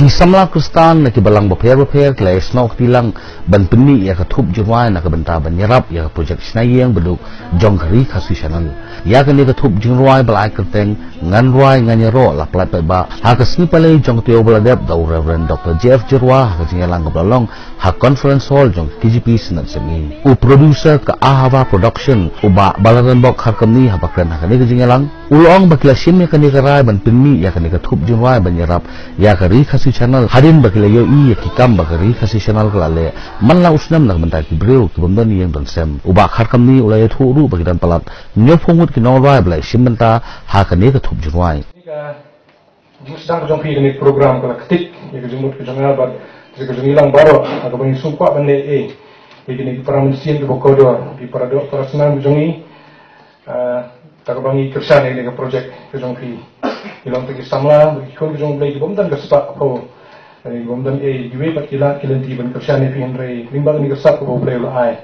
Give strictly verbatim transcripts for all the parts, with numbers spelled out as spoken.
Ki samla Khristan na ki balang bapher bapher ki la ïasnoh kti lang ban pynmih ïa ka thup jingrwai na ka bynta ban ïarap ïa ka projek shna ïing baduk jong ka Ri Khasi Channel. Ïa kane ka thup jingrwai ba la ai kyrteng Ngan Rwai Ngan Ïaroh la pynlait paidbah ha ka sngi Palei jong ka taïew ba la dep da u Reverend Doctor J F Jyrwa ha ka jingïalang kaba la long ha Conference Hall jong ka K J P Synod Seme. U producer ka Ahava Production, u Bah Balaram Bok Kharkamni, haba kren ha kane ka jingïalang, u la ong ba ki la shim ïa kane ka rai ban pynmih ïa kane ka thup jingrwai ban ïarap ïa ka Ri Khasi Channel hadien ba ki la ïohi ïa ki kam ba ka Ri Khasi Channel ka la leh man la u snem na ka bynta ki briew ki bym don ïing don sem. U Bah Kharkamni u la ïathuh ruh ba ki don palat hynñiewphew ngut ki nongrwai ba la shim bynta ha kane ka thup jingrwai. Jingsdang ka jong phi kane ka program ka la ktik ïa ka jingmut ka jong nga bad ka jong ngi lang baroh ha kaba ngi sngewkwah ban leh ei ïa kine ki para mynsiem kiba kordor, ki para doh para snam ka jong ngi. Ah, ta kaba ngi kyrshan ïa kane ka projek ka jong phi. Ngi long tang ki samla bad ki khun ka jong U Blei ki bym don ka spah ka phew, ki bym don ei, kiwei pat ki lad ki lynti ban kyrshan ïa phi, hynrei lyngba kane ka sap kaba U Blei u la ai,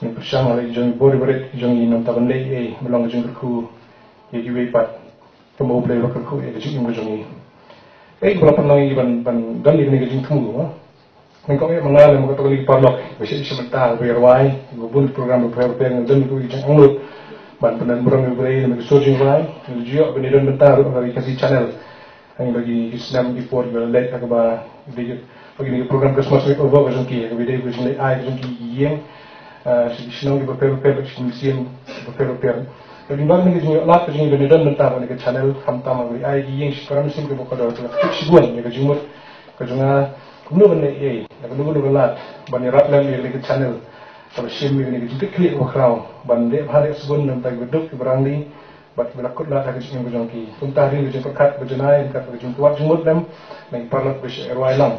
ngi pyrshang ha la ki jong ki bor barit ki jong ngi, nangta ban leh ei ba long ka jingkyrkhu ïa kiwei pat. Kumba U Blei u la kyrkhu ïa ka jingim ka jong ngi. Ei, ba la pynlong ïa ngi ban, ban don ïa kane ka jingthmu, ha. Nyngkong eh ma nga lem bad kato kane ka paralok ba shait shim bynta, ba ïarwai, ba bun ki program bapher bapher, ngi don ïa ka jingangnud ban pyndon burom ïa U Blei lem bad ka sur jingrwai. Ngi la ju ïoh ban ïadon bynta ruh ha ka Ri Khasi Channel ha kine ki snem ki por kiba la leit, ha kaba dei ha kine ki program Christmas Makeover ka jong ki, ha kaba dei ka jingleit ai ka jong ki ïing, ah, sha ki shnong kiba pher bapher, sha ki mynsiem kiba pher bapher. Te lyngba kane ka jingïoh lad ka jong ngi ban ïadon bynta bad kane ka channel, khamtam ha kaba dei ai ki ïing sha ki para mynsiem kiba kordor, ka la ktik shibun ïa ka jingmut ka jong nga kumno ban leh ei, da kano kano ka lad ban ïarap lem ïa kane ka channel kaba shim ïa kane ka jingkitkhlieh kaba khraw ban leh bha leh sbun na ka bynta kiba duk kiba rangli bad kiba la kut lad ha ka jingim ka jong ki. Kumta hadien ka jingpyrkhat ba janai, ryngkat bad ka jingkwah jingmut lem na ki paralok ba shait ïarwai lang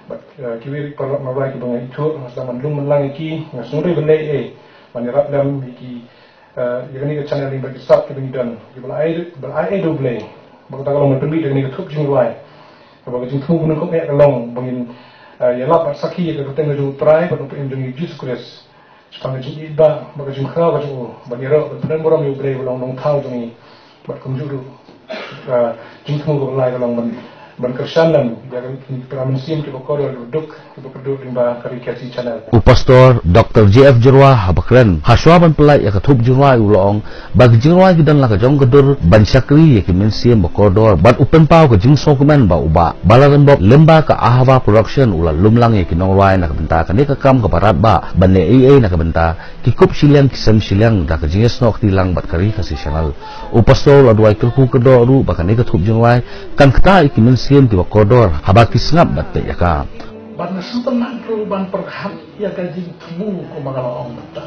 bad, eh, kiwei ki paralok nongrwai kiba nga ithuh, nga sdang ban lum ban lang ïa ki, nga sngewdei ban leh ei ban ïarap lem ïa ki, eh, ïa kane ka channel lyngba ki sap kiba ngi don, kiba la ai, ba la ai ei da U Blei ba kata ka long ban pynmih da kane ka thup jingrwai. Kaba ka jingthmu ba nyngkong eh ka long ba ngin, eh, ïalap bad sakhi ïa ka kyrteng ka jong U Trai bad U Nongpynim jong ngi Jisu Khrist shaphang ka jingïeit bad ka jingkhraw ka jong u, ban ïaroh ban pyndon burom ïa U Blei uba long Nongthaw jong ngi. Bad kumjuh ruh, ah, jingthmu kaba lai ka long ban, ban kyrshan lem ïa ki para mynsiem kiba kordor, kiba duk, kiba kyrduh lyngba ka Ri Khasi Channel. U Pastor Doctor J F Jyrwa haba kren hashwa ban pynlait ïa ka thup jingrwai u la ong ba ki jingrwai ki don la ka jong ka dur ban shakri ïa ki mynsiem ba kordor, bad u pynpaw ka jingsngewkmen ba u Bah Balaram Bok lyngba ka Ahava Production u la lum lang ïa ki nongrwai na ka bynta kane ka kam kaba radbah ban leh ei ei na ka bynta ki kup shiliang ki sem shiliang da ka jingïasnoh kti lang bad ka Ri Khasi Channel. U Pastor u la duwai kyrkhu kyrdoh ruh ba kane ka thup jingrwai kan ktah ïa ki mynsiem kiba kordor haba ki sngap bad peit ïa ka. Bad nga sngewtynnat ruh ban pyrkhat ïa ka jingthmu kumba nga la ong mynta.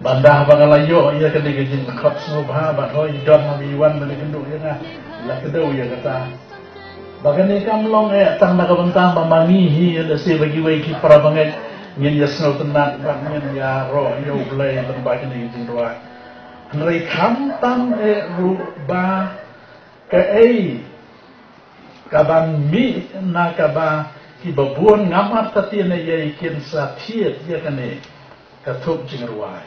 Bad haba nga la ïoh ïa kane ka jingkhot sngewbha bad hooid don haba i wan ban ïakynduh ïa nga, la kdew ïa kata. Ba kane kam long eh tang na ka bynta ba ma ngi hi, lehse ba kiwei ki para bangeit ngin ïasngewtynnat bad ngin ïaroh ïa U Blei lyngba kane ka jingrwai. Hynrei khamtam eh ruh ba kaei kaban mih na kaba kiba bun, ngam artatien ïa i, kin sa thied ïa kane ka thup jingrwai.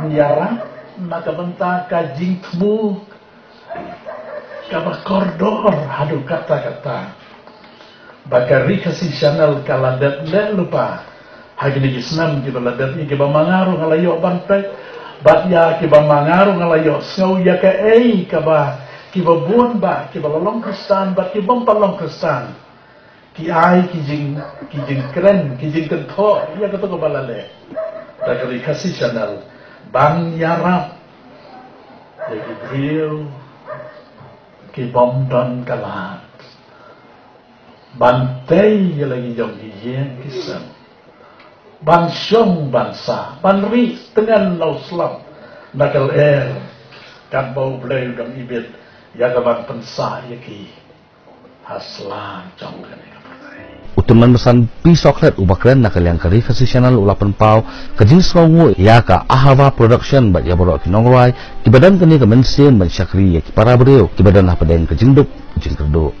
Ïarap na ka bynta ka jingthmu kaba kordor haduh katta katta. Ba ka Ri Khasi Channel ka la dep leh lypa ha kine ki snem kiba la dep, ïa kiba ma nga ruh nga la ïoh ban peit, bad ïa kiba ma nga ruh nga la ïoh sngew ïa kaei kaba kiba bun bah, kiba la long Khristan bad kibym pat long Khristan, ki ai ki jing, ki jingkren, ki jingkynthoh ïa kato kaba la leh da ka Ri Khasi Channel ban ïarap ïa ki briew kibym don ka lad ban tei ïa la ki jong ki ïing ki sem, ban shong ban sah, ban rieh tngen na u slap na ka lyer, katba U Blei u dang ibit ïa ka ban pynsah ïa ki. Asla jong kane ka pyrthei. U Tymmen Basan P Sohkhlet uba kren na ka liang ka Ri Khasi Channel u la pynpaw ka jingsngewnguh ïa ka Ahava Production bad ïa baroh ki nongrwai kiba don kane ka mynsiem ban shakri ïa ki para briew kiba don hapdeng ka jingduk jingkyrduh.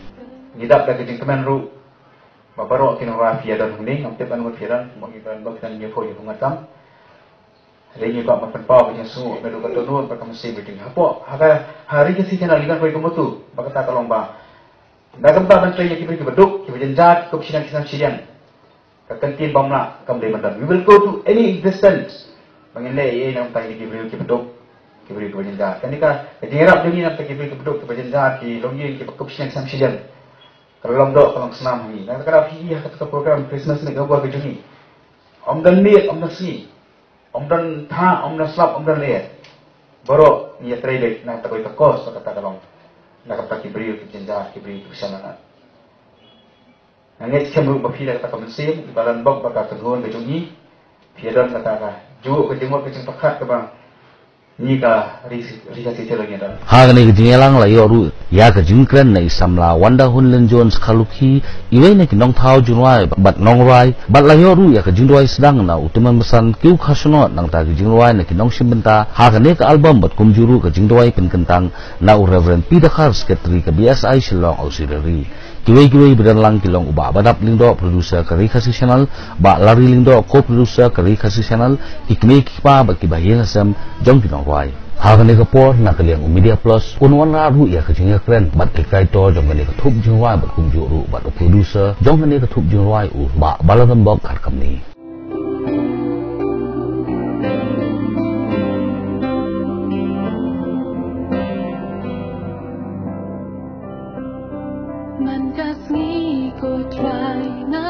Ngi dap da ka jingkmen ruh ba baroh ki nongrwai phi ïa don hangne, ngam tip ban ngut phi ïa don, mo ngi don ba ki don ïa pho ïa pho ngat tam. Hynrei ngi kwah ban pynpaw ka jingsngewnguh naduh ka dohnud bad ka mynsiem ba jong ngi hapoh ha ka, ha Ri Khasi Channel ngi don kawei ka motto ba kata ka long ba na ka bynta ban trei ïa ki briew kiba duk, kiba jynjar, ki kup shnong ki snam shiliang. Ka kyntien bym lah kam dei ban don. We will go to any distance. Ba ngin leh ei ei na ka bynta ïa ki briew kiba duk, ki briew kiba jynjar. Kane ka, ka jingïarap jong ngi na ka bynta ki briew kiba duk, kiba jynjar, ki longïing, kiba kup shnong ki snam shiliang. Ka la long doh, ka long snam ha ngi. Na kata ka daw phi i ha kata ka program Christmas ne ka bor ka jong ngi. Ym don miet, ym don sngi. Ym don thah, ym don slap, ym don lyer. Baroh ngi ïatrei beit na kata kawei ka cause ba kata ka long. Na ka bynta ki briew kiba jynjar, ki briew kiba shemphang. Nga ngeit skhem ruh ba phi da kata ka mynsiem, iba la bok ba ka kynhun ka jong ngi. Phi ïa don kata ka jingmut, ka jingmut, ka jingpyrkhat kaba ngi ka Ri, Ri Khasi Channel ngi don. Ha kane ka jingïalang la ïoh ruh ïa ka jingkren na i samla Wandahun Lynjones Kharlukhi, iwei na ki nongthaw jingrwai bad nongrwai, bad la ïoh ruh ïa ka jingduwai sdang na u Tymmen Basan Kiew Kharshanod nangta ki jingrwai na ki nongshim bynta ha kane ka album bad kumjuh ruh ka jingduwai pynkyntang na u Reverend P Dkhar, Secretary ka B S I Shillong Auxiliary. Kiwei kiwei ba don lang ki long u Bah Badap Lyngdoh, producer ka Ri Khasi Channel, Bah Larry Lyngdoh, co-producer ka Ri Khasi Channel, ki kmie ki kpa bad kiba ha ïing ha sem jong ki nongrwai. Ha kane ka por na ka liang u Media Plus un wanrah ruh ïa ka jingïakren bad ki kaitor jong kane ka thup jingrwai bad kumjuh ruh bad u producer jong kane ka thup jingrwai u Bah Baladonbok Kharkamni. Man ka sngi ko Trai, nga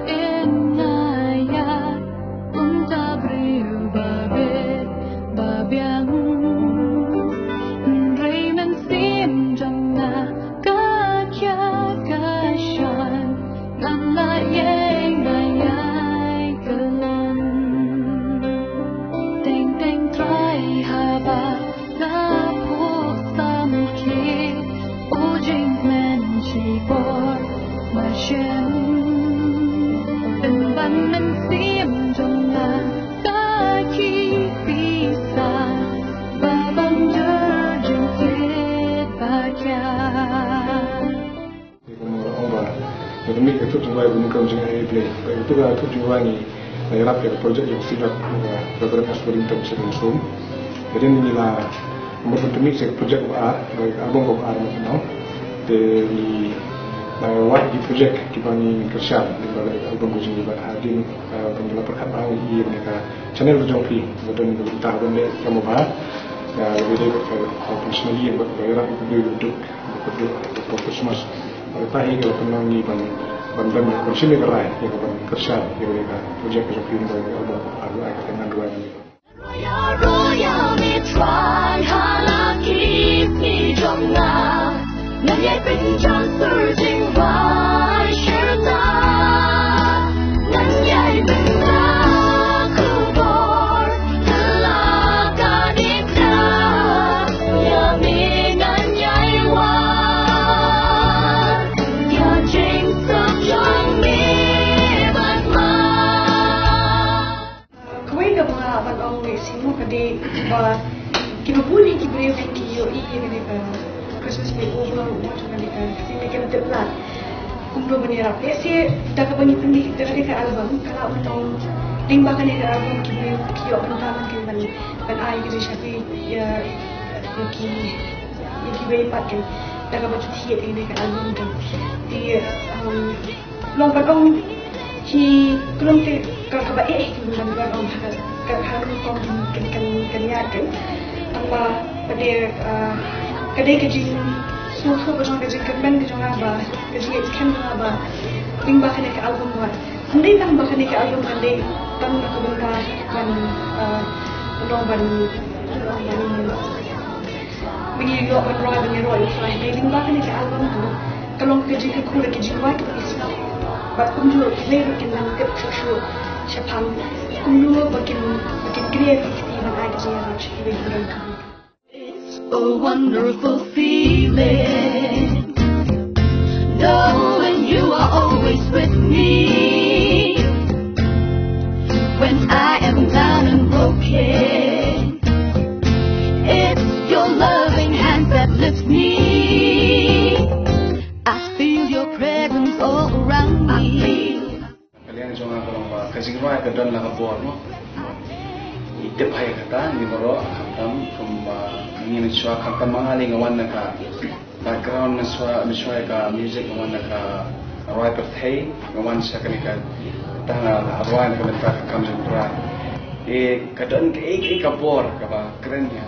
ïeng nga ïaid kumta briew ba bit ba biang. Hynrei mynsiem jong nga ka khia ka shai, ngan la ïeng ba ïai kyllon. Teng teng Trai, haba nga phuh samrkhie, u jingkmen shipor ba shem. Pynban mynsiem jong nga ka khie pisa, ba ban jur jingkit ba khia. Te kumno la ong ba, ba ka mih ka thup jingrwai ba nyngkong jong ngi ha Blei. Ba ïa katu ka thup jingrwai ngi la ïarap ïa ka project jong ka Synod, ka Reverend S Wellington Syrngiangsum. Te hadien ngi la mut ban pynmih sha ka project ba ar, ka album ba ar mynta. Te ngi la wad ki project kiba ngi kyrshan lyngba ka album ka jong ngi bad hadien, eh, ban la pyrkhat ba ngi ïa kane ka channel ka jong phi ba don ka bynta ban leh kaba bha. Ïa la dei bad ka, ka personally bad ba ïarap ïa ki briew ba duk. Ba ka dei ka por Christmas. Bad kata hi ka la pynlong ngi ban, ban, ban, ban shim ïa ka rai, ïa ka ban kyrshan ïa ka project ka jong phi, ïa ka album, ïa ka album, ïa ka album. Royal, Royal, me try ha la ki sngi jong nga. Ngan ïai pynjah sur jingbai shirta. Ngan ïai pynbna khubor. Kawei kaba nga lah ban ong ne shisha ka dei ba kiba bun hi ki briew ki ïohi ïa kane ka Christmas makeover, mo, jong kane ka sien, kin tip lad kumno ban ïarap. Lehse da kaba ngi pynmih da kane ka album, ka lah ban long lyngba kane ka album ki briew ki ïoh bynta man kin ban, ban ai ki jingshakri ïa, ïa ki, ïa kiwei pat kin da kaba ki thied ïa kane ka album kin. Te, um, long ban ong hi ka long te ka, kaba eh eh kin ban, ban ong ha ka, ha ka rukom kin, kin, kin ïaid kin. Tangba ka dei, ah, ka dei ka jingsngewthuh ka jong, ka jingkyrmen ka jong nga ba ka jingïeit skhem jong nga ba lyngba kane ka album ba, hynrei tang ba kane ka album kan dei tang na ka bynta ban, ah, ban, ban, ban ba ngi ïoh ban rwai, ban ïaroh ïa U Trai. Hynrei lyngba kane ka album ka long ka jingkyrkhu da ki jingrwai kiba ngi sngap. Bad kumjuh kiwei ruh kin nang tip shuh shuh shaphang kumno ba kin, ba kin kren ïa ki kti ban ai ka jingïarap sha kiwei kiba donkam. It's a wonderful feeling. No me when I am down and broken. It's your loving hand that lifts me. I feel your presence all around me. Ka liang jong nga ka long ba ka jingrwai ka don la ka bor mo. Ngi tip hai kata ngi baroh khamtam kumba ngi mynshuwa khamtam ma nga lei nga wan na ka background mynshuwa mynshuwa ka music nga wan na ka rwai pyrthei nga wan sha kane ka tang la rwai na ka bynta ka kam jong Trai. E ka don ka e ka bor kaba kren ïa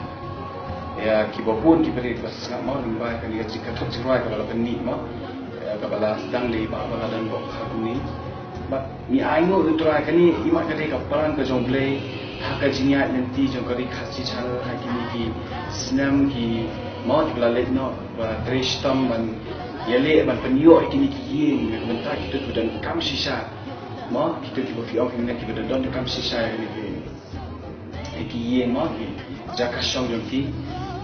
ïa kiba bun kiba rit ba sngap mo ngi ba kane ka jingkatut jingrwai kaba la pynmih mo. Kaba la sdang dei ba ba la don bok ha kumne. Ba ngi ai nguh ïa u Trai kane i mat ka dei ka plan ka jong Blei ha ka jingïaid lynti jong ka Ri Khasi Channel ha kine ki snem ki mo ki ba la leit noh ba trei shitom ban ïaleh ban pynïoh ïa kine ki ïing na ka bynta kito kiba donkam shisha mo kito kiba ki ong kine kiba don donkam shisha ïa kine ki ïa ki ïing mo ki jaka shong jong ki.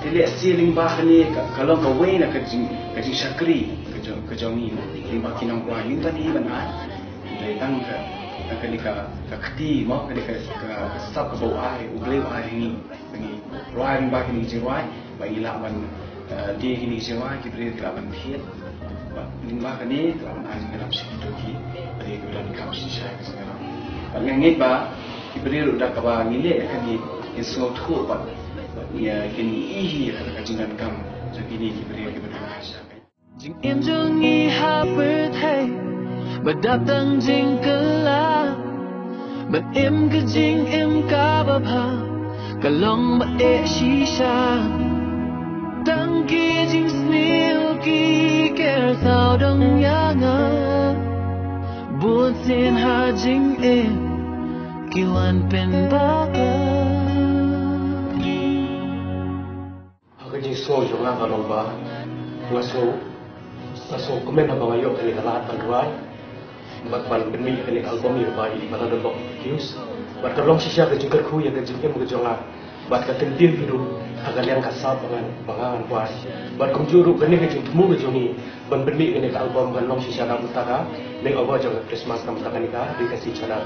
Te lehse lyngba kane ka ka long kawei na ka jing ka jingshakri ka jong ka jong ngi mo lyngba ki nongrwai ngim don hi ban ai. Dei tang ka ka kane ka ka kti mo kane ka ka ka sap kaba u ai u Blei u ai ha ngi. Ba ngi rwai lyngba kine ki jingrwai ba ngi lah ban eh, die kine ki jingrwai ki briew ki lah ban thied. Ba lyngba kane ki lah ban ai jingïarap sha kito ki briew kiba donkam shisha ka jingïarap. Ba nga ngeit ba ki briew ruh da kaba ngi leh ïa kane kin sngewthuh ba ba ïa kin ïohi ïa ka jingdonkam jong kine ki briew kiba donkam shisha. Jingim jong ngi ha pyrthei ba dap tang jingkylla. Ban im ka jingim kaba bha ka long ba eh shisha. Tang ki jingsniew ki ker sawdong ïa nga. Bun sien ha jingim ki wan pynbha ka. Ha ka jingsngew jong nga ka long ba nga sngew nga sngewkmen haba nga ïoh kane ka lad ban rwai bad ban pynmih kane ka album ïa ba i ba la don bok produce. Bad ka long shisha ka jingkyrkhu ïa ka jingim ka jong nga bad ka kyntien hi ruh ha ka liang ka sap ba ngan ba ngan rwai. Bad kumjuh ruh kane ka jingthmu ka jong ngi ban pynmih kane ka album kan long shisha na ka bynta ka makeover jong ka Christmas na ka bynta kane ka Ri Khasi Channel.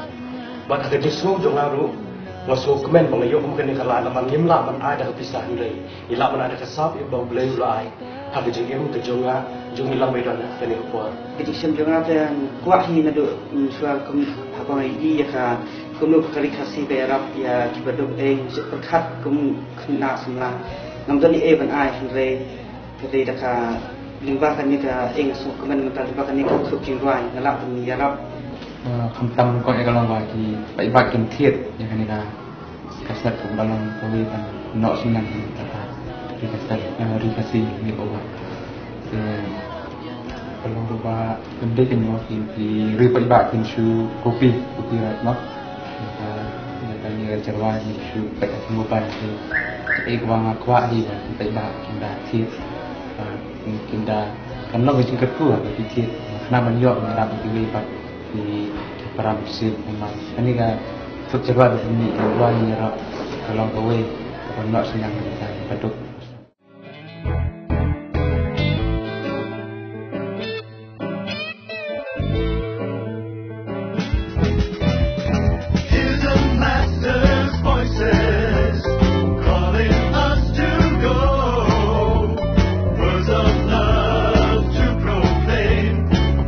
Bad ha ka jingsngew jong nga ruh nga sngewkmen ba nga ïoh kum kane ka lad namar ngim lah ban ai da ka pisa hynrei ngi lah ban ai da ka sap ïa ba U Blei u la ai ha ka jingim ka jong nga jong ngi lang ba i don ha kane ka por. Ka jingshem jong nga te kwah hi naduh mynshuwa kum haba nga ïohi ïa ka kumno ka Ri Khasi ka ïarap ïa kiba duk eng shu pyrkhat kum khynnah samla. Ngam don ei ban ai hynrei ka dei da ka lyngba kane ka eng sngewkmen mynta lyngba kane ka khup jingrwai nga lah ban ïarap. Khamtam ko ïa ka long ba ki paidbah kin thied ïa kane ka kaset kaba long kawei ban noh synñiang kata ka kaset Ri Khasi Makeover. Te ka long ba ka dei ka nyngkong ki ki ri paidbah kin shu copy copyright noh. Ka ka ni ka jarwa ni shu peit ka sngewbha ban ki. Ek wa nga kwah hi ba ki paidbah kin da thied. Kin da kan long ka jingkyrkhu ba ki thied. Khnang ban ïoh ban ïarap ïa kiwei pat ki para mynsiem kumba kane ka suk jarwa ba ki mih ki wan ïarap ka long kawei kaba noh synñiang ka duk. Hear the master's voices calling us to go. Words of love to proclaim,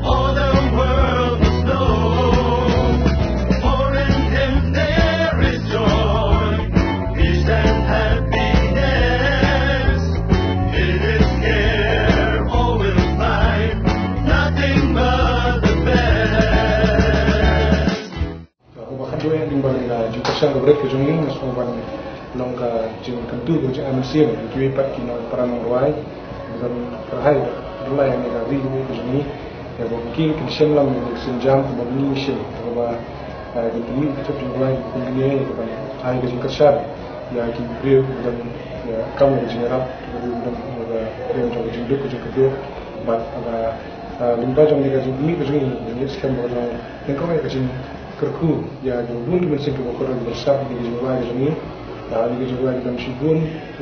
all the world must know. For in him there is joy, peace and happiness. In his care all will find nothing but the best. Ka uba khadduh ïa lyngba ka jingkyrshan ka bret ka jong ngi nga sngewbha ban long ka jingkyntu ka jingam mynsiem ïa kiwei pat ki nongpra nongrwai. Ban pyrhai da la ïa ka ri ka jong ngi ïa ba kin kin shem lang ïa ka sienjam kaba ngi shem kaba kin pynmih ka jingpynrwai kin pynmih ïa ka ban ai ka jingkyrshan ïa ki briew ban ïa kam ïa ka jingïarap ki briew ban ïa ka briew jong ka jingduk ka jingkyrduh bad ba lyngba jong ka jingpynmih ka jong ngi ngi skhem ba ka jong ngi ka jing kyrkhu ïa ki bun ki mynsiem kiba kordor kiba sah ïa ki jingrwai ki jong ngi. Ïa ki jingrwai ki don shibun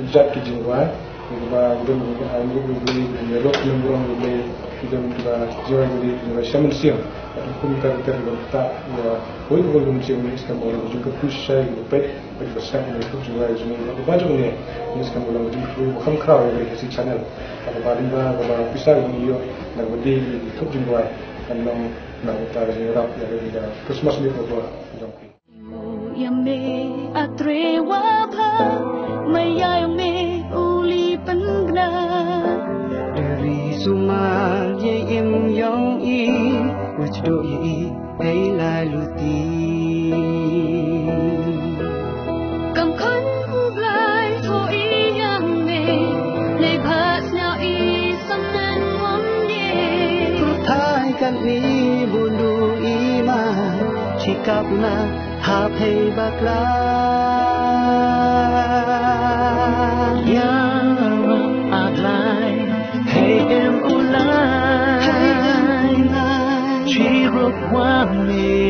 jait ki jingrwai kiba don ki ai ngi ki Blei ki don ïa rok ki nongburom ki Blei. Ki don kiba jingrwai, kiba jingrwai sha mynsiem. Bad kum ka ter ban ktah ïa kawei ka bynta mynsiem, ngi skhem ba la jong ka pyrshah ïa ka peit, peit ba sngap ïa ka jingïarap jong ngi, bad ba jong ngi, ngi skhem ba la jong ka pyrshah ba kham khraw ïa ka Khasi Channel. Bad ba dei ba, ba pisa ngi ïoh na ka ba dei ka jingïarap, kan long na ka bynta ka jingïarap ïa ka Christmas makeover jong phi. Ïa me a trewa bha, ma ïa ïa me u li pynbna. Deri suma ye im yong i, u chdo ye i, hei lai luti. Kam khon u Blai tho i ïa me, nei bha sñiaw i samnan wam ye. Pyrthai kan i bundu i ma, chikap na hap hei bakla. Ïa A Blai, hei em u lai, chi rup wa me.